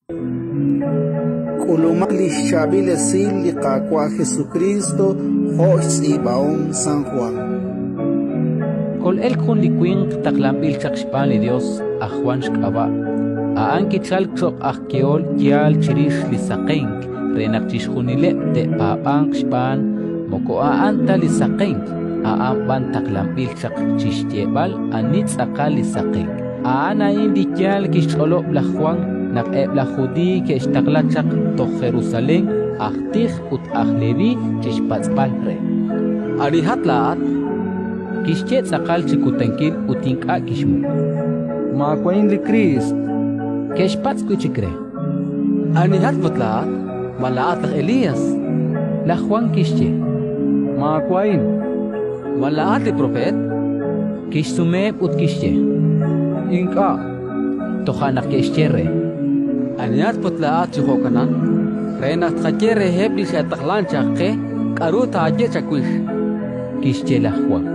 K'ulumaq li xchaab'il esil li Qaawa' Jesukriist jo' xtz'iib'ahom San Jwan. Kol'elq jun li winq taqlanb'il chaq xb'aan li Yos, aj Jwan xk'ab'a'. A'an kichalk cho'q aj yehol yaal chirix li saqenk re naq chixjunileb' te'paab'anq xb'aan. Moko a'an ta li saqenk, a'an b'an taqlanb'il chaq chi xyeeb'al ani tz'aqal li saqenk. A'an a'in li yaal kixch'olob' laj Jwan naq eb' laj Judiiy ke'xtaqla chaq toj Jerusalén aj tij ut aj Leví chi xpatz'b'al re: Anihat laa'at? Kixye tz'aqal chi kutankil ut ink'a' kixmuq: Maawa'in li Kriist. Ke'xpatz' wi' chik re: Anihat put laa'at? Ma laa'at laj Elías? Laj Jwan kixye: Maawa'in. Ma laa'at li propeet? Kixsumeheb' ut kixye: Ink'a'. Toja' naq ke'xye re: Anihat put laa'at chi jo'kanan? Re naq tqaye reheb' li xe'taqlank chaq qe k'aru taaye chawix. Kixye laj Jwan: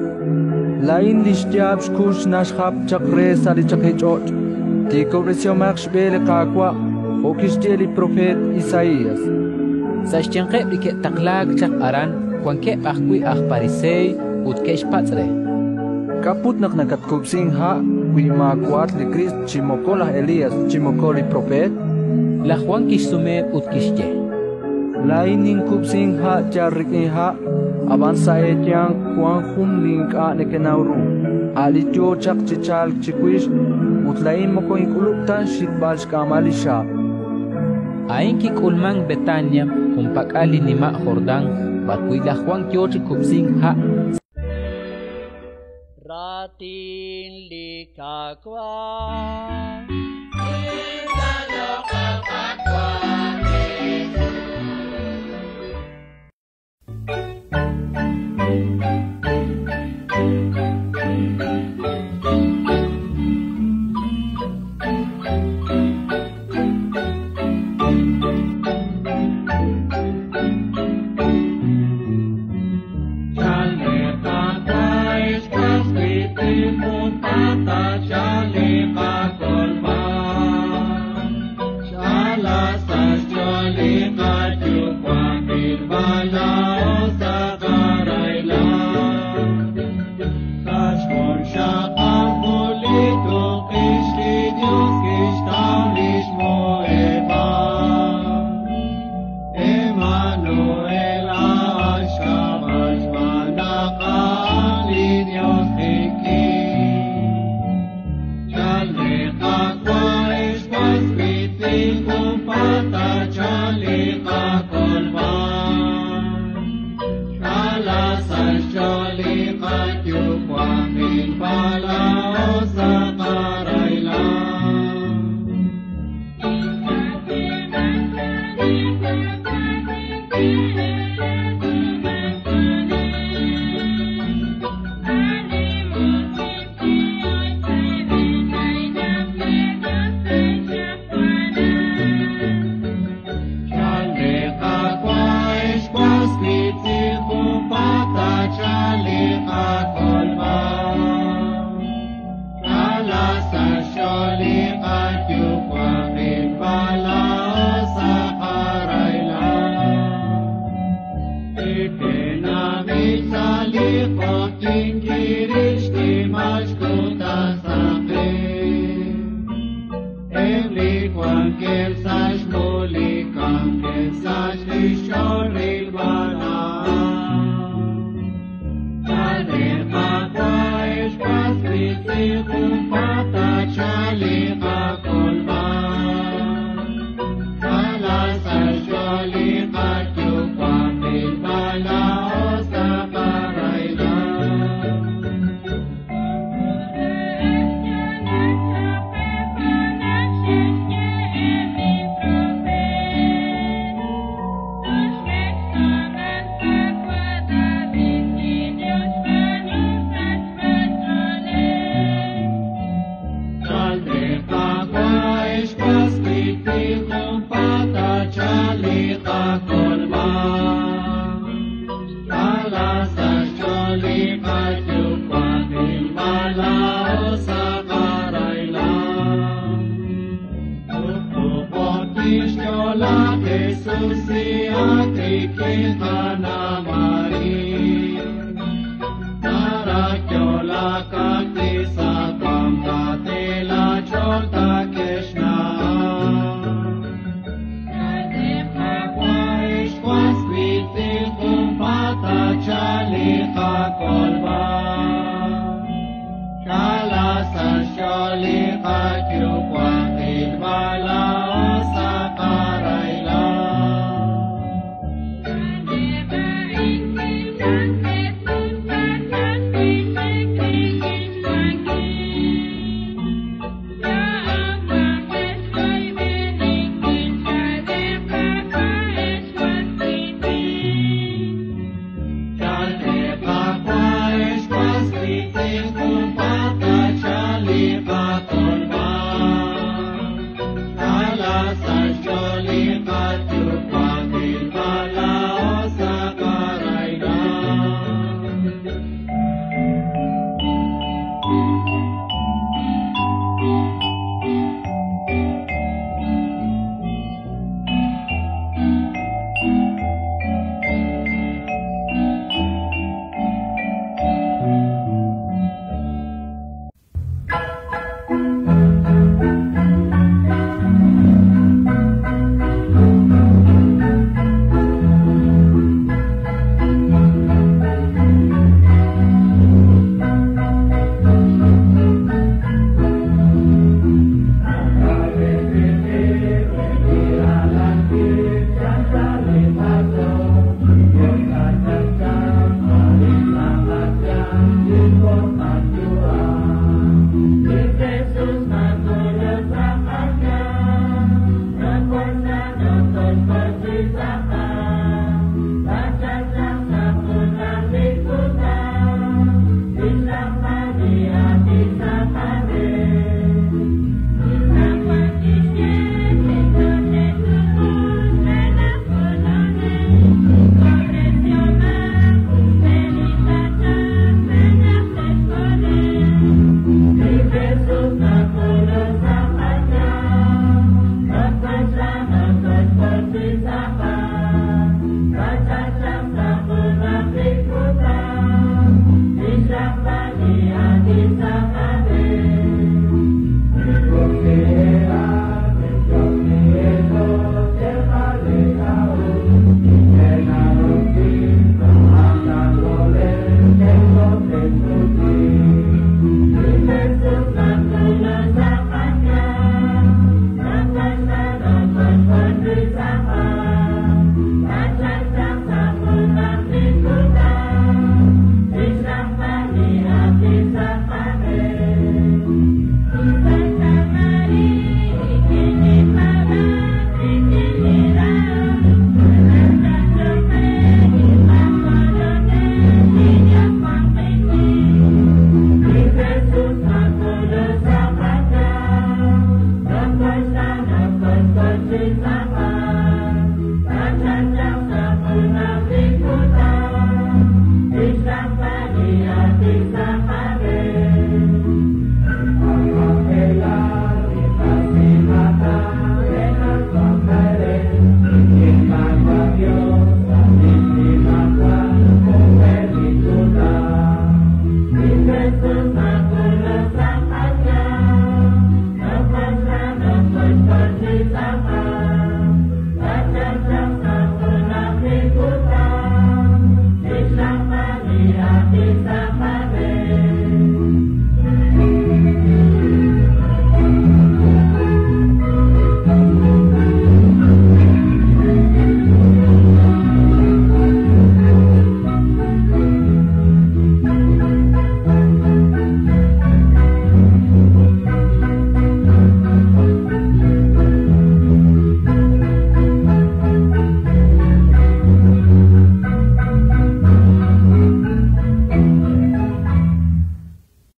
Laa'in li xyaab' xkux naxjap chaq re sa' li chaqich'och': Tiikob'resihomaq xb'e li Qaawa', jo' kixye li propeet Isaías. Sa' xyanqeb' li ke'taqlaak chaq aran wankeb' ajwi' aj Pariseey ut ke'xpatz' re: K'a' put naq nakatkub'sink ha' wi maawa'at li Kriist chi moko laj Elías chi moko li propeet? Laj Jwan kixsumeheb' ut kixye: Laa'in ninkub'sink ha' yal rik'in ha', ab'an sa' eeyanq wank jun li ink'a' nekenaw ru, a' li yo chaq chi chalk chiwix, ut laa'in moko ink'ulub' ta xhitb'al xk'aamal li xxaab'. A'in kik'ulmank Betania, junpak'al li nima' Jordán, b'arwi' laj Jwan yo chi kub'sink ha'. Raatin li Qaawa'. Chale, Kixyola Jesus si akriki kanamari. Narakyola kakti sa kwamkatela cholta keshna. Bye.